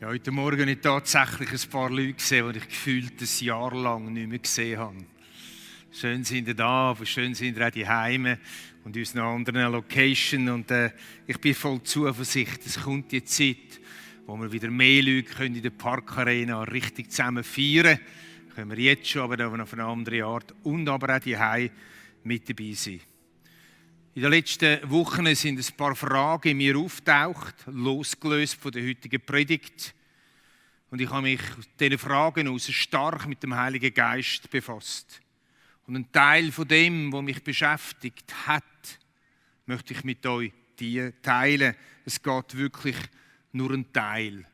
Ja, heute Morgen habe ich tatsächlich ein paar Leute gesehen, die ich gefühlt ein Jahr lang nicht mehr gesehen habe. Schön sind ihr da, aber schön sind ihr auch die Heime und in unseren anderen Locations. Und ich bin voll Zuversicht, es kommt die Zeit, wo wir wieder mehr Leute können in der Parkarena richtig zusammen feiern können. Können wir jetzt schon, aber auf eine andere Art. Und aber auch die Heime mit dabei sein. In den letzten Wochen sind ein paar Fragen in mir aufgetaucht, losgelöst von der heutigen Predigt. Und ich habe mich aus diesen Fragen heraus stark mit dem Heiligen Geist befasst. Und ein Teil von dem, was mich beschäftigt hat, möchte ich mit euch teilen. Es geht wirklich nur ein Teil.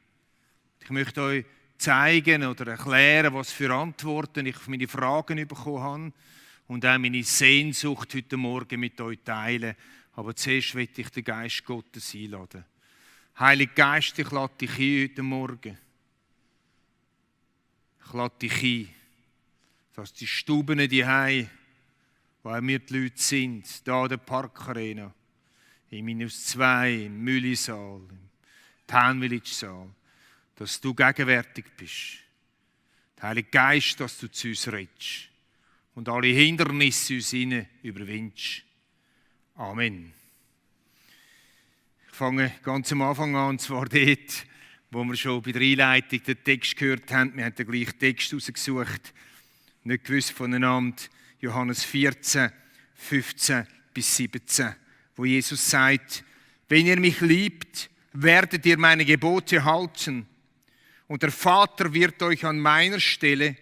Ich möchte euch zeigen oder erklären, was für Antworten ich auf meine Fragen bekommen habe. Und auch meine Sehnsucht heute Morgen mit euch teilen. Aber zuerst möchte ich den Geist Gottes einladen. Heiliger Geist, ich lade dich ein heute Morgen. Ich lade dich ein, dass die Stuben die Hause, wo auch wir die Leute sind, hier in der Parkarena, im -2, im Müllisaal, im Town-Village-Saal, dass du gegenwärtig bist. Der Heilige Geist, dass du zu uns redest. Und alle Hindernisse uns hinein überwindest. Amen. Ich fange ganz am Anfang an, und zwar dort, wo wir schon bei der Einleitung den Text gehört haben. Wir haben den gleichen Text rausgesucht, nicht gewusst voneinander. Johannes 14, 15 bis 17, wo Jesus sagt, wenn ihr mich liebt, werdet ihr meine Gebote halten. Und der Vater wird euch an meiner Stelle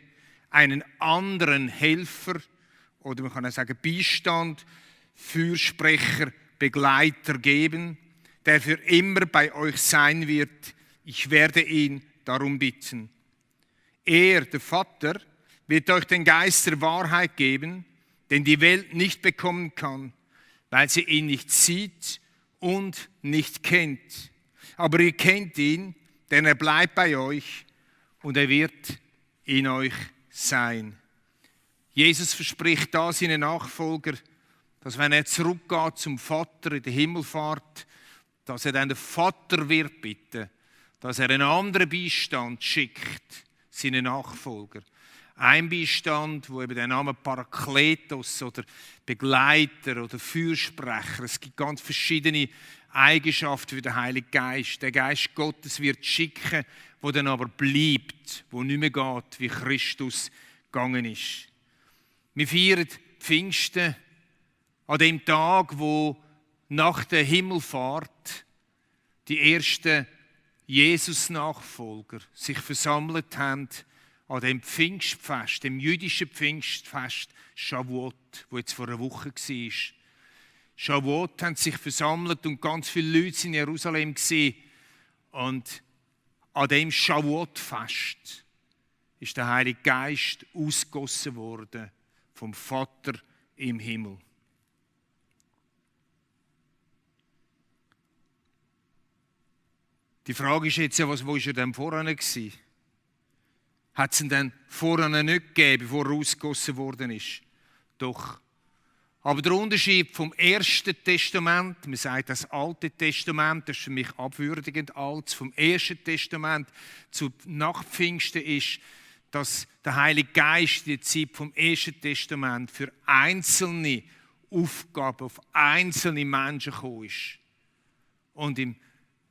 einen anderen Helfer oder man kann auch sagen Beistand, Fürsprecher, Begleiter geben, der für immer bei euch sein wird. Ich werde ihn darum bitten. Er, der Vater, wird euch den Geist der Wahrheit geben, den die Welt nicht bekommen kann, weil sie ihn nicht sieht und nicht kennt. Aber ihr kennt ihn, denn er bleibt bei euch und er wird in euch sein. Jesus verspricht da seinen Nachfolger, dass wenn er zurückgeht zum Vater in der Himmelfahrt, dass er dann den Vater wird bitten, dass er einen anderen Beistand schickt, seinen Nachfolger. Ein Beistand, wo eben der Name Parakletos oder Begleiter oder Fürsprecher, es gibt ganz verschiedene Eigenschaften für den Heiligen Geist. Der Geist Gottes wird schicken, wo dann aber bleibt, wo nicht mehr geht, wie Christus gegangen ist. Wir feiern Pfingsten an dem Tag, wo nach der Himmelfahrt die ersten Jesus-Nachfolger sich versammelt haben an dem Pfingstfest, dem jüdischen Pfingstfest Shavuot, wo jetzt vor einer Woche war. Shavuot haben sich versammelt und ganz viele Leute sind in Jerusalem gewesen. Und an dem Shavuot-Fest ist der Heilige Geist ausgegossen worden vom Vater im Himmel. Die Frage ist jetzt ja, wo ist er denn vorher gewesen? Hat es ihn dann vorher nicht gegeben, bevor er ausgegossen worden ist? Doch. Aber der Unterschied vom Ersten Testament, man sagt das Alte Testament, das ist für mich abwürdigend alt, vom Ersten Testament zu nach Pfingsten ist, dass der Heilige Geist in der Zeit vom Ersten Testament für einzelne Aufgaben auf einzelne Menschen gekommen ist. Und im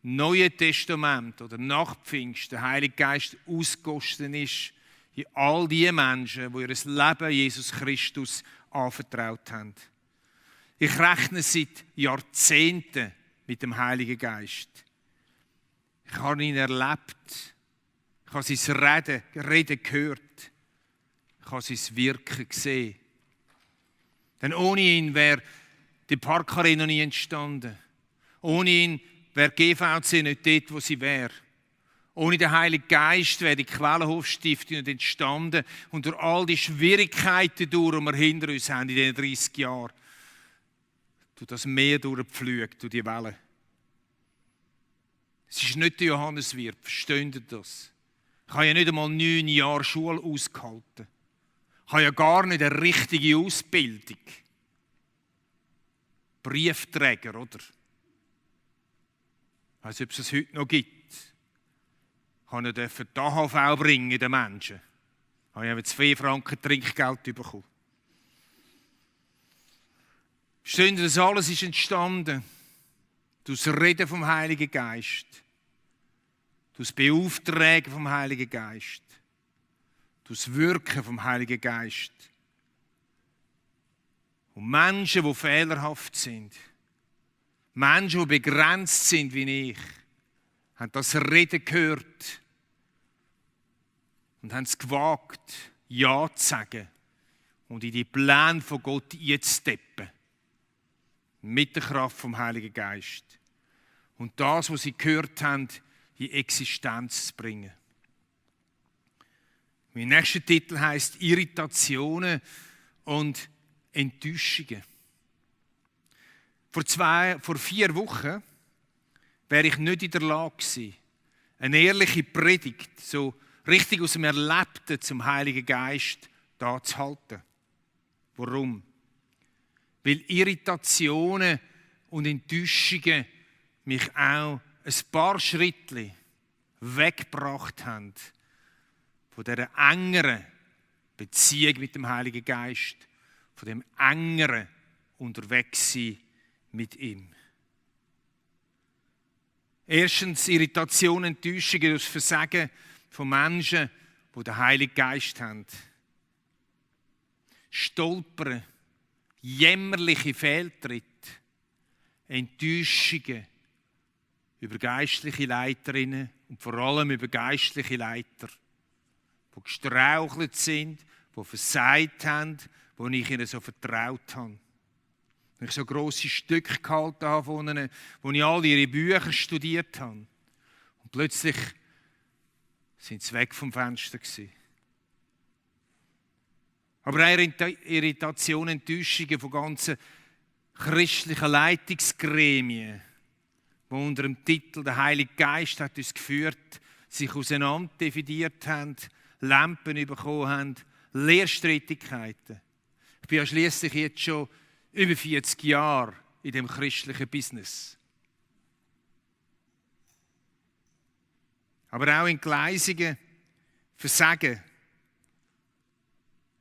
Neuen Testament oder nach Pfingsten der Heilige Geist ausgegossen ist in all die Menschen, die ihr Leben Jesus Christus anvertraut haben. Ich rechne seit Jahrzehnten mit dem Heiligen Geist. Ich habe ihn erlebt. Ich habe sein Reden gehört. Ich habe sein Wirken gesehen. Denn ohne ihn wäre die Parkarena nie entstanden. Ohne ihn wäre GVC nicht dort, wo sie wäre. Ohne den Heiligen Geist wäre die Quellenhof-Stiftung nicht entstanden und durch all die Schwierigkeiten durch, die wir hinter uns haben in diesen 30 Jahren, durch das Meer durchpflügt, durch die Wellen. Es ist nicht der Johannes Wirth, versteht ihr das? Ich habe ja nicht einmal 9 Jahre Schule ausgehalten. Ich habe ja gar nicht eine richtige Ausbildung. Briefträger, oder? Ich weiß nicht, ob es das heute noch gibt. durfte die AHV bringen den Menschen. Ich habe 2 Franken Trinkgeld bekommen. Verstehen Sie, das alles ist entstanden durch das Reden vom Heiligen Geist, durch das Beauftragen vom Heiligen Geist, durch das Wirken vom Heiligen Geist. Und Menschen, die fehlerhaft sind, Menschen, die begrenzt sind wie ich, haben das Reden gehört und haben es gewagt, Ja zu sagen und in die Pläne von Gott einzusteppen. Mit der Kraft vom Heiligen Geist. Und das, was sie gehört haben, in Existenz zu bringen. Mein nächster Titel heisst Irritationen und Enttäuschungen. Vor 4 Wochen wäre ich nicht in der Lage gewesen, eine ehrliche Predigt, so richtig aus dem Erlebten zum Heiligen Geist da zu halten. Warum? Weil Irritationen und Enttäuschungen mich auch ein paar Schritte weggebracht haben von dieser engeren Beziehung mit dem Heiligen Geist, von dem engeren Unterwegssein mit ihm. Erstens Irritationen, Enttäuschungen durch das Versagen von Menschen, die den Heiligen Geist haben. Stolpern, jämmerliche Fehltritte, Enttäuschungen über geistliche Leiterinnen und vor allem über geistliche Leiter, die gestrauchelt sind, die versagt haben, wo ich ihnen so vertraut habe. Wenn ich so grosse Stücke gehalten habe von ihnen, wo ich all ihre Bücher studiert habe. Und plötzlich sind sie weg vom Fenster gewesen. Aber auch Irritationen, Enttäuschungen von ganzen christlichen Leitungsgremien, die unter dem Titel «Der Heilige Geist hat uns geführt», sich auseinander dividiert haben, Lampen bekommen haben, Lehrstreitigkeiten. Ich bin ja schliesslich jetzt schon über 40 Jahre in dem christlichen Business. Aber auch in Gleisungen, Versagen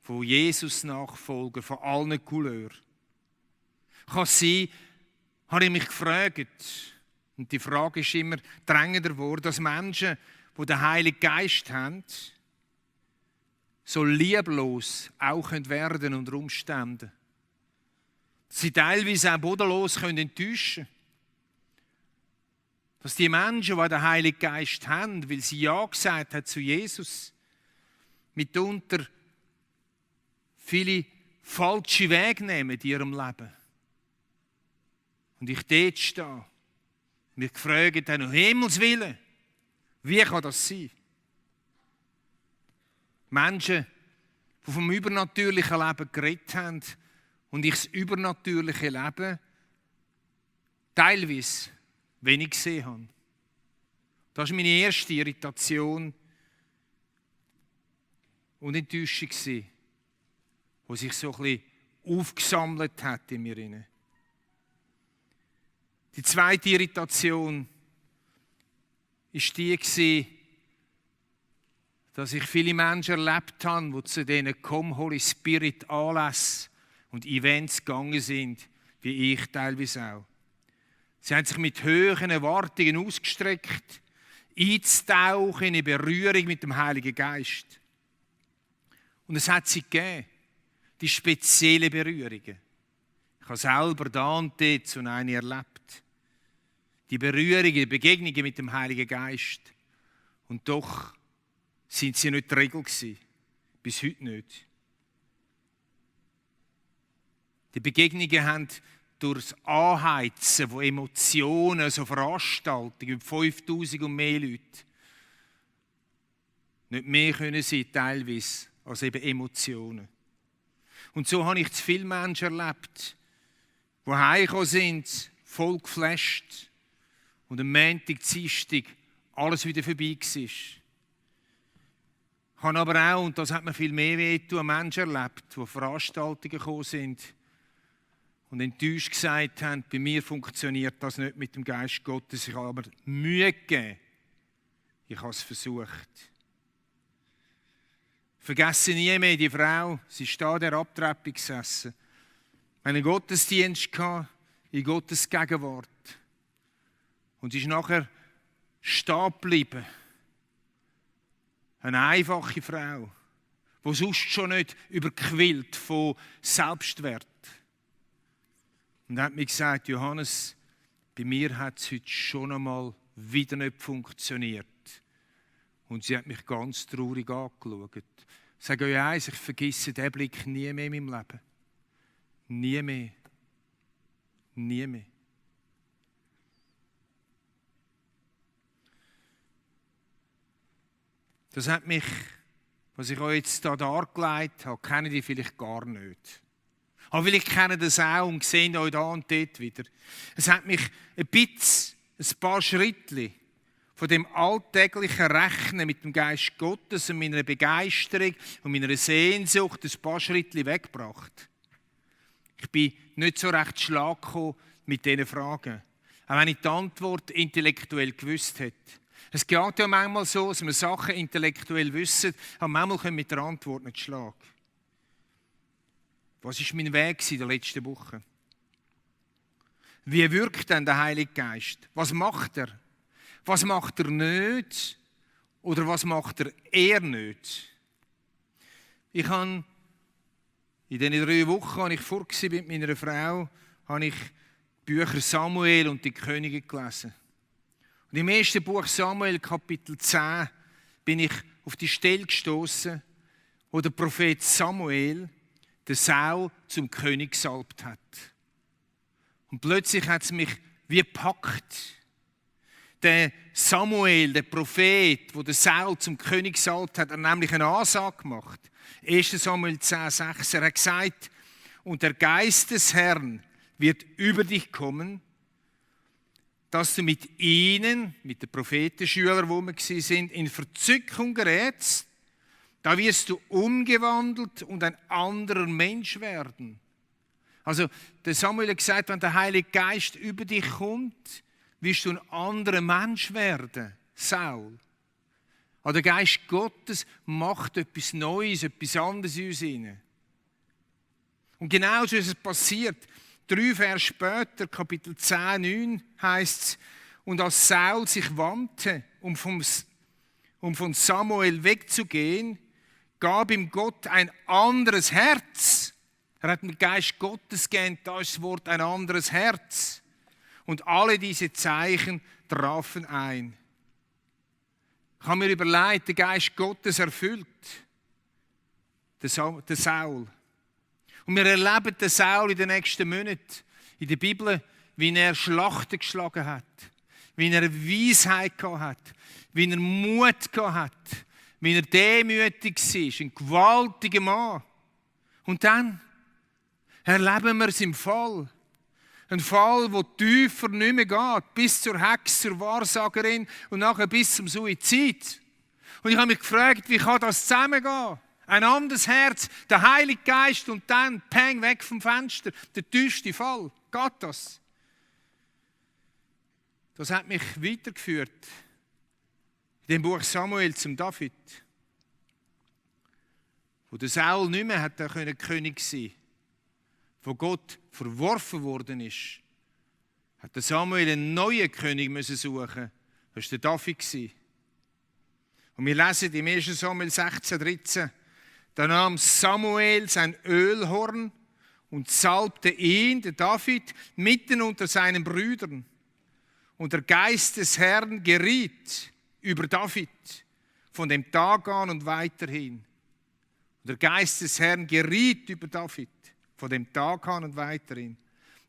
von Jesus-Nachfolger, von allen Couleurs. Kann sein, habe ich mich gefragt, und die Frage ist immer drängender geworden, dass Menschen, die den Heiligen Geist haben, so lieblos auch werden unter Umständen. Dass sie teilweise auch bodenlos enttäuschen können. Dass die Menschen, die den Heiligen Geist haben, weil sie Ja gesagt haben zu Jesus, mitunter viele falsche Wege nehmen in ihrem Leben. Und ich dort stehe, mich gefragt habe, um Himmels Willen, wie kann das sein? Menschen, die vom übernatürlichen Leben geredet haben und ich das übernatürliche Leben teilweise wenig gesehen habe. Das war meine erste Irritation und Enttäuschung, die sich so ein bisschen aufgesammelt hat in mir. Die zweite Irritation war die, dass ich viele Menschen erlebt habe, die zu diesen «Come Holy Spirit» Anlässen und Events gegangen sind, wie ich teilweise auch. Sie haben sich mit hohen Erwartungen ausgestreckt, einzutauchen in eine Berührung mit dem Heiligen Geist. Und es hat sie gegeben, die speziellen Berührungen. Ich habe selber da und dort so eine erlebt. Die Berührungen, die Begegnungen mit dem Heiligen Geist. Und doch sind sie nicht die Regel gewesen. Bis heute nicht. Die Begegnungen haben durch das Anheizen von Emotionen, so Veranstaltungen mit 5000 und mehr Leuten, nicht mehr können sein, teilweise, als eben Emotionen. Und so habe ich zu viele Menschen erlebt, die heimgekommen sind, voll geflasht, und am Montag, Dienstag alles wieder vorbei war. Ich habe aber auch, und das hat mir viel mehr wehgetan, Menschen erlebt, die Veranstaltungen gekommen sind und enttäuscht gesagt haben, bei mir funktioniert das nicht mit dem Geist Gottes. Ich habe aber Mühe gegeben, Ich habe es versucht. Vergesse nie mehr die Frau, sie ist da in der Abtreppung gesessen. Einen Gottesdienst gehabt, in Gottes Gegenwart. Und sie ist nachher stehen geblieben. Eine einfache Frau, die sonst schon nicht überquillt von Selbstwert. Und hat mir gesagt, Johannes, bei mir hat es heute schon einmal wieder nicht funktioniert. Und sie hat mich ganz traurig angeschaut. Ich sage euch eins, ich vergesse diesen Blick nie mehr in meinem Leben. Nie mehr. Nie mehr. Das hat mich, was ich euch jetzt hier dargelegt habe, kennen die vielleicht gar nicht. Aber vielleicht kennen das auch und sehen euch da und dort wieder. Es hat mich ein paar Schritte von dem alltäglichen Rechnen mit dem Geist Gottes und meiner Begeisterung und meiner Sehnsucht ein paar Schritte weggebracht. Ich bin nicht so recht schlag gekommen mit diesen Fragen. Auch wenn ich die Antwort intellektuell gewusst hätte. Es geht ja manchmal so, dass wir Sachen intellektuell wissen, aber manchmal können wir mit der Antwort nicht schlagen. Was war mein Weg in der letzten Woche? Wie wirkt denn der Heilige Geist? Was macht er? Was macht er nicht? Oder was macht er eher nicht? Ich habe in diesen 3 Wochen, als ich vor war mit meiner Frau, habe ich die Bücher Samuel und die Könige gelesen. Und im ersten Buch Samuel, Kapitel 10, bin ich auf die Stelle gestoßen, wo der Prophet Samuel den Saul zum König gesalbt hat. Und plötzlich hat es mich wie gepackt. Der Samuel, der Prophet, der den Saul zum König gesalbt hat, hat nämlich eine Ansage gemacht. 1. Samuel 10,6. Er hat gesagt, und der Geist des Herrn wird über dich kommen, dass du mit ihnen, mit den Prophetenschülern, wo wir sind, in Verzückung gerätst. Da wirst du umgewandelt und ein anderer Mensch werden. Also der Samuel hat gesagt, wenn der Heilige Geist über dich kommt, wirst du ein anderer Mensch werden, Saul. Aber der Geist Gottes macht etwas Neues, etwas anderes in uns hinein. Und genau so ist es passiert. 3 Vers später, Kapitel 10, 9, heißt es, und als Saul sich wandte, um von Samuel wegzugehen, gab ihm Gott ein anderes Herz. Er hat den Geist Gottes gegeben, da ist das Wort ein anderes Herz. Und alle diese Zeichen trafen ein. Ich habe mir überlegt, der Geist Gottes erfüllt den Saul. Und wir erleben den Saul in den nächsten Monaten in der Bibel, wie er Schlachten geschlagen hat, wie er Weisheit gehabt hat, wie er Mut gehabt hat, wie er demütig war, ein gewaltiger Mann. Und dann erleben wir es im Fall. Ein Fall, der tiefer nicht mehr geht, bis zur Hexe, zur Wahrsagerin und nachher bis zum Suizid. Und ich habe mich gefragt, wie kann das zusammengehen? Ein anderes Herz, der Heilige Geist und dann peng weg vom Fenster, der tiefste Fall. Geht das? Das hat mich weitergeführt in dem Buch Samuel zum David, wo der Saul nicht mehr König sein konnte, wo Gott verworfen worden ist, hat der Samuel einen neuen König suchen. Das war der David. Und wir lesen im 1. Samuel 16,13, da nahm Samuel sein Ölhorn und salbte ihn, der David, mitten unter seinen Brüdern. Und der Geist des Herrn geriet über David von dem Tag an und weiterhin. Und der Geist des Herrn geriet über David von dem Tag an und weiterhin.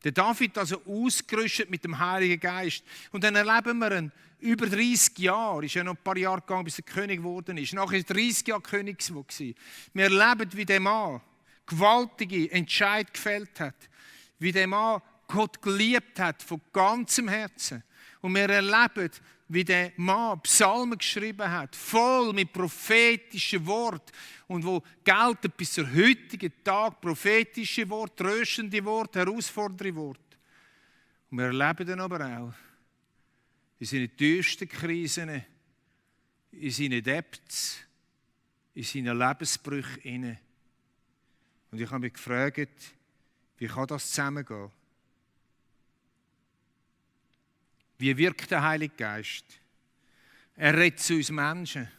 Der David also ausgerüstet mit dem Heiligen Geist. Und dann erleben wir ihn über 30 Jahre. Ist ja noch ein paar Jahre gegangen, bis er König geworden ist. Nachher war 30 Jahre König gewesen. Wir erleben, wie der Mann gewaltige Entscheid gefällt hat. Wie der Mann Gott geliebt hat von ganzem Herzen. Und wir erleben, wie der Mann Psalmen geschrieben hat, voll mit prophetischen Worten und wo gelten bis zum heutigen Tag prophetische Worte, tröstende Worte, herausfordernde Worte. Und wir erleben dann aber auch, in seinen tiefsten Krisen, in seinen Debts, in seinen Lebensbrüchen inne. Und ich habe mich gefragt, wie kann das zusammengehen? Wie wirkt der Heilige Geist? Er redet zu uns Menschen.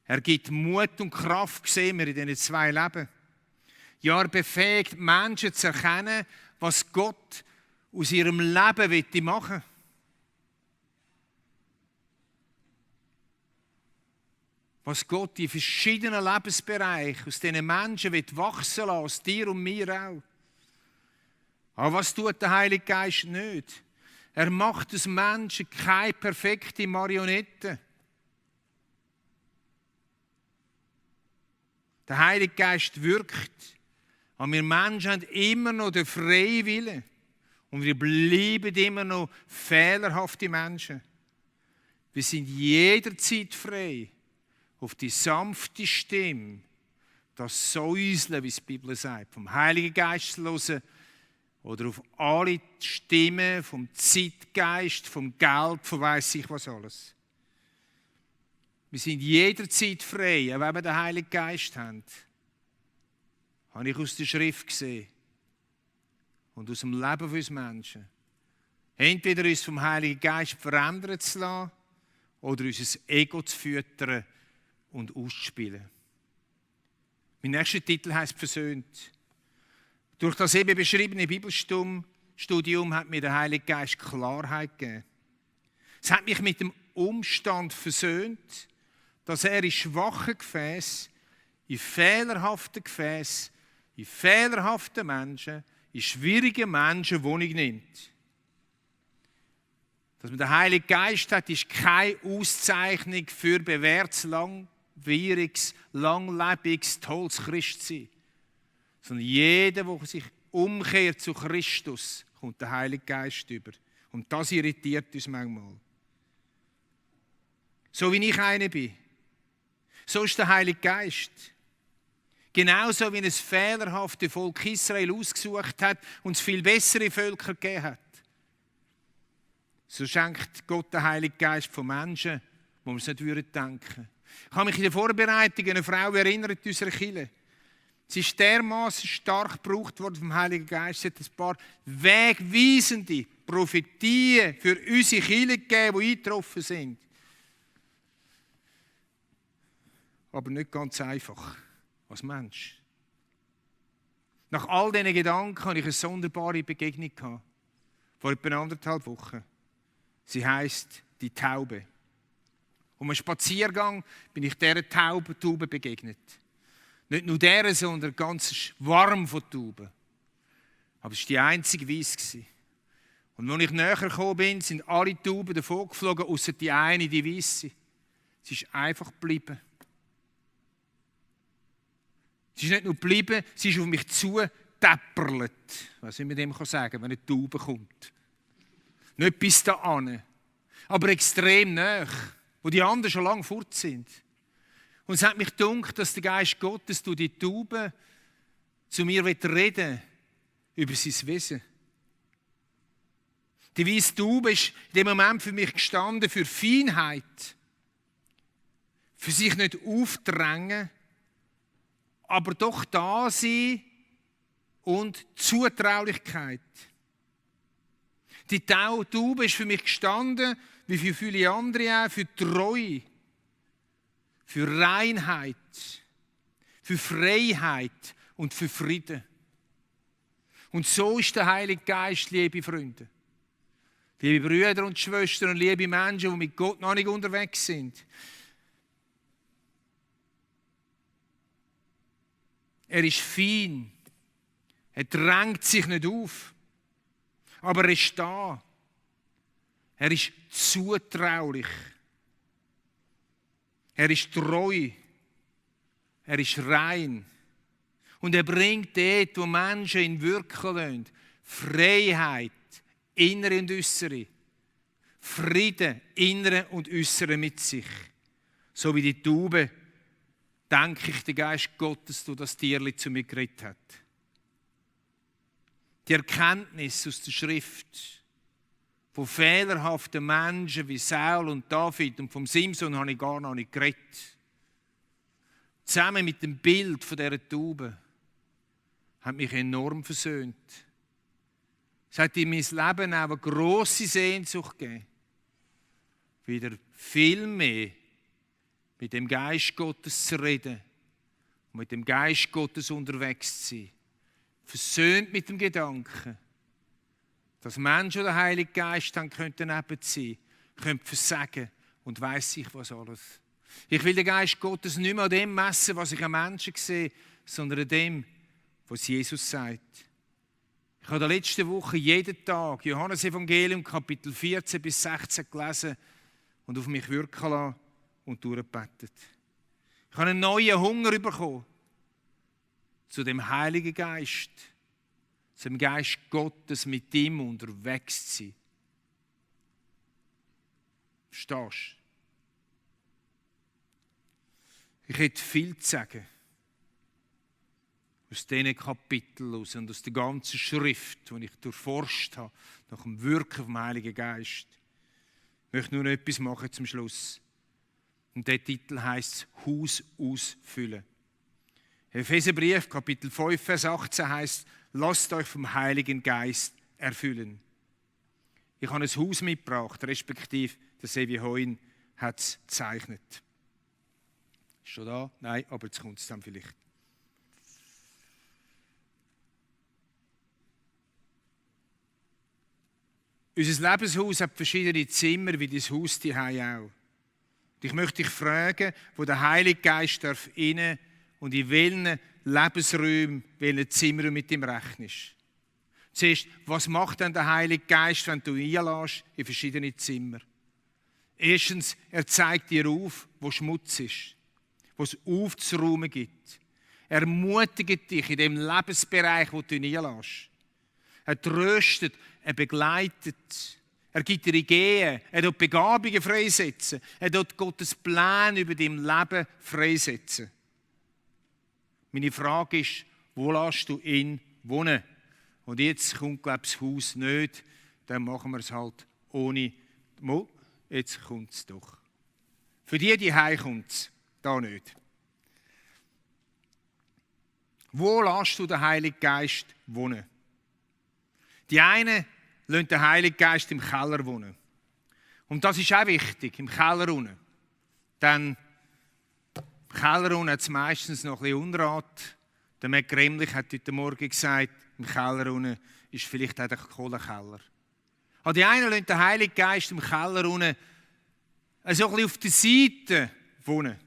Er gibt Mut und Kraft, sehen wir in diesen 2 Leben. Ja, er befähigt Menschen zu erkennen, was Gott aus ihrem Leben machen will. Was Gott in verschiedenen Lebensbereichen aus diesen Menschen wachsen lassen, aus dir und mir auch. Aber was tut der Heilige Geist nicht? Er macht aus Menschen keine perfekte Marionette. Der Heilige Geist wirkt. Aber wir Menschen haben immer noch den freien Willen. Und wir bleiben immer noch fehlerhafte Menschen. Wir sind jederzeit frei, auf die sanfte Stimme, das Säuseln, wie die Bibel sagt, vom Heiligen Geist zu hören oder auf alle Stimmen vom Zeitgeist, vom Geld, von weiss ich was alles. Wir sind jederzeit frei, auch wenn wir den Heiligen Geist haben. Habe ich aus der Schrift gesehen und aus dem Leben von uns Menschen. Entweder uns vom Heiligen Geist verändern zu lassen oder unser Ego zu füttern und auszuspielen. Mein nächster Titel heisst «Versöhnt». Durch das eben beschriebene Bibelstudium hat mir der Heilige Geist Klarheit gegeben. Es hat mich mit dem Umstand versöhnt, dass er in schwachen Gefäßen, in fehlerhaften Gefäßen, in fehlerhaften Menschen, in schwierigen Menschen Wohnung nimmt. Dass man den Heiligen Geist hat, ist keine Auszeichnung für bewährtes, langwieriges, langlebiges, tolles Christsein. Sondern jeder, der sich umkehrt zu Christus, kommt der Heilige Geist über. Und das irritiert uns manchmal. So wie ich einer bin, so ist der Heilige Geist. Genauso wie ein fehlerhaftes Volk Israel ausgesucht hat und es viel bessere Völker gegeben hat. So schenkt Gott den Heiligen Geist von Menschen, wo wir es nicht denken würden. Ich habe mich in der Vorbereitung an eine Frau erinnert, unserer Kirche. Sie ist dermaßen stark gebraucht worden vom Heiligen Geist. Sie hat ein paar wegweisende Prophetien für unsere Kirche gegeben, die eingetroffen sind. Aber nicht ganz einfach als Mensch. Nach all diesen Gedanken hatte ich eine sonderbare Begegnung gehabt. Vor etwa 1,5 Wochen. Sie heisst «Die Taube». Um einen Spaziergang bin ich dieser Taube begegnet. Nicht nur dieser, sondern ganz Schwarm von Tauben. Aber es war die einzige Weiss. Und als ich näher gekommen bin, sind alle Tauben davon geflogen, außer die eine, die Weisse. Sie ist einfach geblieben. Sie ist nicht nur geblieben, sie ist auf mich zugetapperlet. Ich weiss nicht, wie man dem sagen kann, wenn eine Taube kommt. Nicht bis dahin, aber extrem nahe, wo die anderen schon lange fort sind. Und es hat mich gedunkt, dass der Geist Gottes durch die Taube zu mir reden über sein Wesen. Die weisse Taube ist in dem Moment für mich gestanden für Feinheit, für sich nicht aufdrängen, aber doch da sein und Zutraulichkeit. Die Taube ist für mich gestanden, wie für viele andere auch, für Treue, für Reinheit, für Freiheit und für Frieden. Und so ist der Heilige Geist, liebe Freunde, liebe Brüder und Schwestern und liebe Menschen, die mit Gott noch nicht unterwegs sind. Er ist fein, er drängt sich nicht auf, aber er ist da. Er ist zutraulich. Er ist treu. Er ist rein. Und er bringt dort, wo Menschen ihn wirken lassen, Freiheit, innere und äußere. Frieden, innere und äußere mit sich. So wie die Taube, denke ich, der Geist Gottes durch das Tierli zu mir geredet hat. Die Erkenntnis aus der Schrift, von fehlerhaften Menschen wie Saul und David und vom Simson habe ich gar noch nicht geredet. Zusammen mit dem Bild von dieser Taube hat mich enorm versöhnt. Es hat in mein Leben auch eine grosse Sehnsucht gegeben, wieder viel mehr mit dem Geist Gottes zu reden und mit dem Geist Gottes unterwegs zu sein. Versöhnt mit dem Gedanken, dass Menschen, die den Heiligen Geist haben, könnten neben sein, können versagen und weiss ich was alles. Ich will den Geist Gottes nicht mehr an dem messen, was ich an Menschen sehe, sondern an dem, was Jesus sagt. Ich habe in der letzten Woche jeden Tag Johannes Evangelium Kapitel 14 bis 16 gelesen und auf mich wirken lassen und durchgebetet. Ich habe einen neuen Hunger bekommen zu dem Heiligen Geist, zum Geist Gottes mit ihm unterwegs zu sein. Verstehst du? Ich hätte viel zu sagen aus diesen Kapiteln aus und aus der ganzen Schrift, die ich durchforscht habe, nach dem Wirken vom Heiligen Geist. Ich möchte nur noch etwas machen zum Schluss. Und der Titel heisst Haus ausfüllen. Epheserbrief, Kapitel 5, Vers 18 heisst, lasst euch vom Heiligen Geist erfüllen. Ich habe ein Haus mitgebracht, respektive der Sevi Hoin hat es gezeichnet. Ist schon da? Nein, aber jetzt kommt es dann vielleicht. Unser Lebenshaus hat verschiedene Zimmer, wie das Haus zu Hause auch. Und ich möchte dich fragen, wo der Heilige Geist darf rein und in welchen Lebensräumen, welchen Zimmern mit ihm rechnest. Zuerst, was macht denn der Heilige Geist, wenn du ihn einlässt in verschiedene Zimmer? Erstens, er zeigt dir auf, wo Schmutz ist, wo es aufzuräumen gibt. Er ermutigt dich in dem Lebensbereich, wo du ihn einlässt. Er tröstet, er begleitet, er gibt dir Ideen, er tut Begabungen freisetzen, er tut Gottes Plan über dein Leben freisetzen. Meine Frage ist, wo lässt du ihn wohnen? Und jetzt kommt, glaube ich, das Haus nicht, dann machen wir es halt ohne. Jetzt kommt es doch. Für die kommt es, da nicht. Wo lässt du den Heiligen Geist wohnen? Die einen lassen den Heiligen Geist im Keller wohnen. Und das ist auch wichtig, im Keller unten. Denn im Keller unten hat es meistens noch ein bisschen Unrat. Der Mac Gremlich hat heute Morgen gesagt, im Keller unten ist vielleicht auch der Kohlekeller. Aber die einen lassen den Heiligen Geist im Keller unten so ein bisschen auf der Seite wohnen.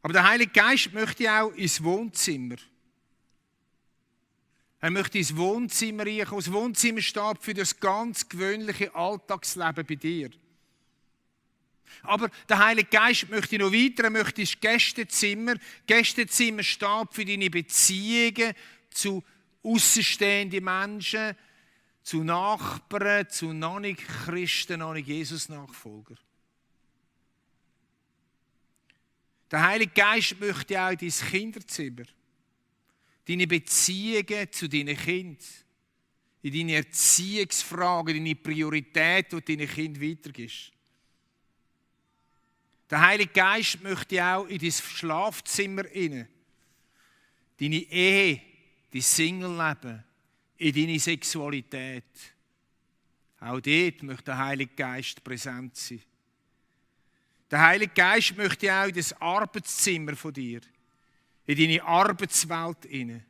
Aber der Heilige Geist möchte auch ins Wohnzimmer. Er möchte ins Wohnzimmer reinkommen. Das Wohnzimmer steht für das ganz gewöhnliche Alltagsleben bei dir. Aber der Heilige Geist möchte noch weiter, er möchte ins Gästezimmer. Gästezimmer steht für deine Beziehungen zu aussenstehenden Menschen, zu Nachbarn, zu Non-Christen, Non-Jesus-Nachfolgern. Der Heilige Geist möchte auch in dein Kinderzimmer. Deine Beziehungen zu deinen Kindern, in deine Erziehungsfragen, deine Prioritäten, die du deinen Kindern weitergibst. Der Heilige Geist möchte auch in dein Schlafzimmer rein, deine Ehe, dein Single-Leben, in deine Sexualität. Auch dort möchte der Heilige Geist präsent sein. Der Heilige Geist möchte auch in das Arbeitszimmer von dir, in deine Arbeitswelt hinein.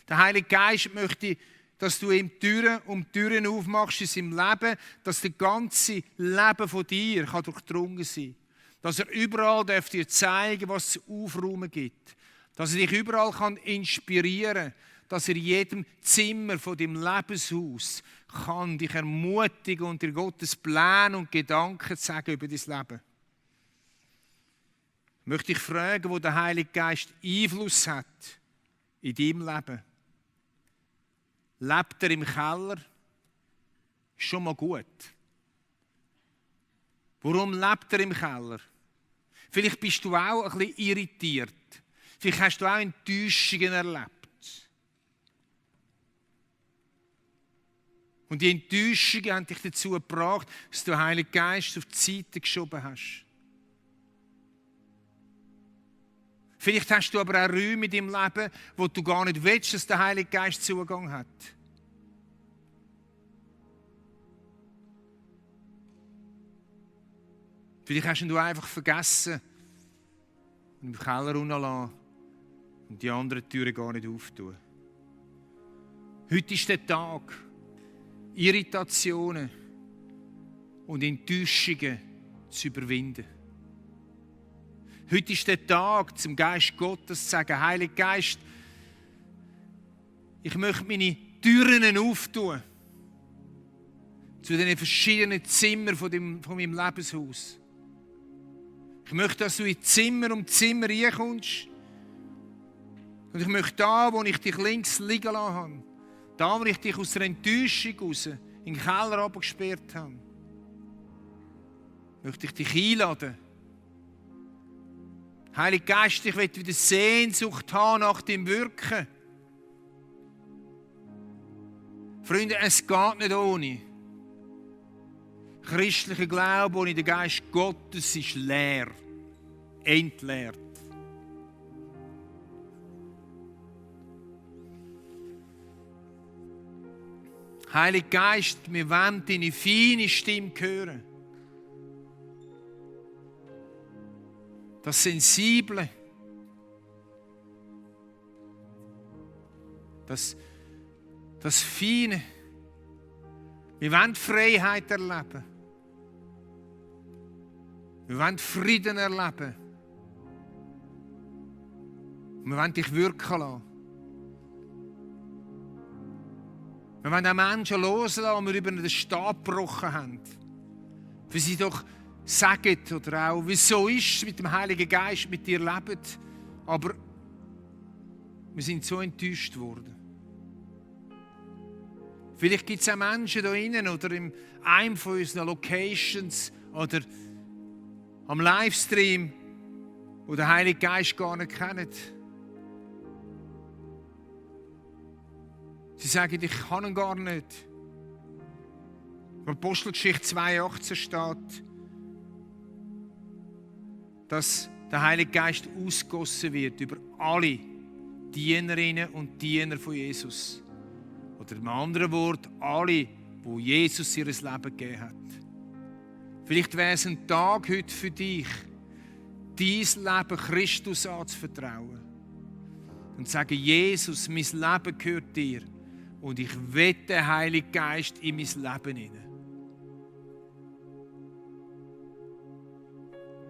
Der Heilige Geist möchte, dass du ihm Türen aufmachst in seinem Leben, dass das ganze Leben von dir durchdrungen sein kann. Dass er überall dir zeigen darf, was es zu aufräumen gibt. Dass er dich überall inspirieren kann. Dass er in jedem Zimmer von deinem Lebenshaus kann dich ermutigen und dir Gottes Pläne und Gedanken sagen über dein Leben. Ich möchte dich fragen, wo der Heilige Geist Einfluss hat in deinem Leben. Lebt er im Keller? Ist schon mal gut. Warum lebt er im Keller? Vielleicht bist du auch ein bisschen irritiert. Vielleicht hast du auch Enttäuschungen erlebt. Und die Enttäuschungen haben dich dazu gebracht, dass du den Heiligen Geist auf die Seite geschoben hast. Vielleicht hast du aber auch Räume in deinem Leben, wo du gar nicht willst, dass der Heilige Geist Zugang hat. Vielleicht hast du einfach vergessen und im Keller runterlassen und die anderen Türen gar nicht auftun. Heute ist der Tag, Irritationen und Enttäuschungen zu überwinden. Heute ist der Tag, zum Geist Gottes zu sagen, Heiliger Geist, ich möchte meine Türen auftun zu den verschiedenen Zimmern von meinem Lebenshaus. Ich möchte, dass du in Zimmer um Zimmer reinkommst. Und ich möchte da, wo ich dich links liegen lassen habe, da, wo ich dich aus der Enttäuschung raus in den Keller abgesperrt habe, möchte ich dich einladen. Heiliger Geist, ich will wieder Sehnsucht haben nach dem Wirken. Freunde, es geht nicht ohne. Christlicher Glaube ohne den Geist Gottes ist leer, entleert. Heiliger Geist, wir wollen deine feine Stimme hören. Das Sensible, das Feine. Wir wollen Freiheit erleben. Wir wollen Frieden erleben. Wir wollen dich wirken lassen. Wir wollen auch Menschen loslassen, die wir über den Stab gebrochen haben. Für sie doch sagen oder auch, wieso ist es mit dem Heiligen Geist mit dir lebt. Aber wir sind so enttäuscht worden. Vielleicht gibt es auch Menschen hier innen oder in einem von unseren Locations oder am Livestream, die den Heiligen Geist gar nicht kennen. Sie sagen, ich kann ihn gar nicht. In Apostelgeschichte 2,18 steht, dass der Heilige Geist ausgegossen wird über alle Dienerinnen und Diener von Jesus. Oder im anderen Wort, alle, wo Jesus ihr Leben gegeben hat. Vielleicht wäre es ein Tag heute für dich, dein Leben Christus anzuvertrauen. Und zu sagen, Jesus, mein Leben gehört dir. Und ich will den Heiligen Geist in mein Leben hinein.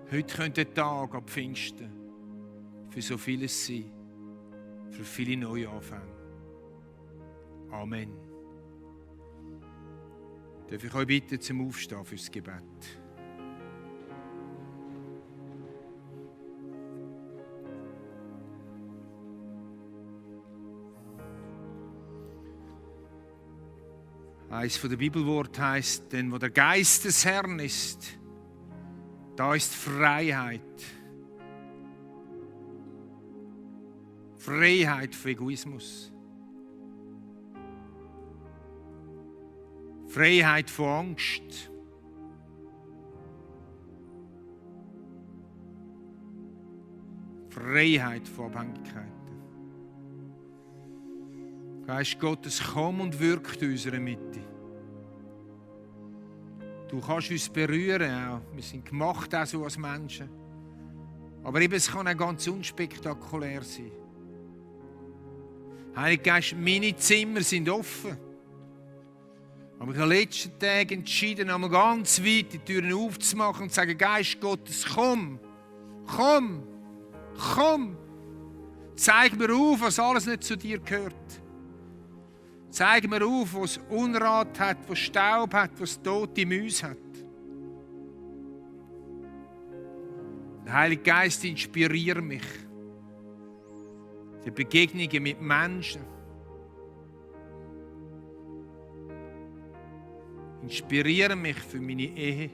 Heute könnte der Tag ab Pfingsten für so vieles sein. Für viele neue Anfänge. Amen. Darf ich euch bitten zum Aufstehen fürs Gebet? Eines von der Bibelwort heißt, denn wo der Geist des Herrn ist, da ist Freiheit. Freiheit von Egoismus. Freiheit von Angst. Freiheit von Abhängigkeiten. Geist Gottes, komm und wirkt in unserer Mitte. Du kannst uns berühren auch. Wir sind gemacht auch so als Menschen. Aber eben, es kann auch ganz unspektakulär sein. Heiliger Geist, meine Zimmer sind offen. Aber ich habe letzten Tag entschieden, einmal ganz weit die Türen aufzumachen und zu sagen, Geist Gottes, komm, komm, komm. Zeig mir auf, was alles nicht zu dir gehört. Zeig mir auf, was Unrat hat, was Staub hat, was tote Mäuse hat. Der Heilige Geist inspiriert mich. Die Begegnungen mit Menschen. Inspiriere mich für meine Ehe.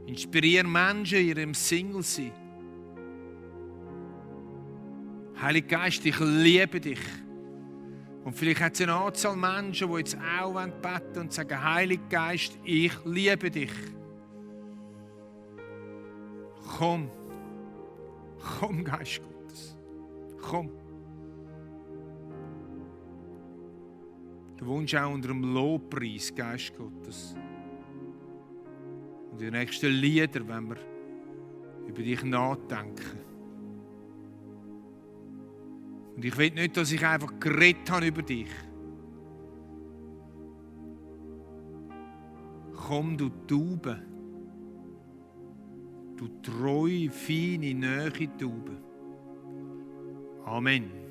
Inspiriere Menschen in ihrem Single-Sein. Heiliger Geist, ich liebe dich. Und vielleicht hat es eine Anzahl Menschen, die jetzt auch beten wollen und sagen, Heiliger Geist, ich liebe dich. Komm. Komm, Geist Gottes. Komm. Du wohnst auch unter dem Lobpreis, Geist Gottes. Und die nächsten Lieder, wenn wir über dich nachdenken. Und ich will nicht, dass ich einfach geredet habe über dich. Komm, du Taube. Du treue, feine, nahe Taube. Amen.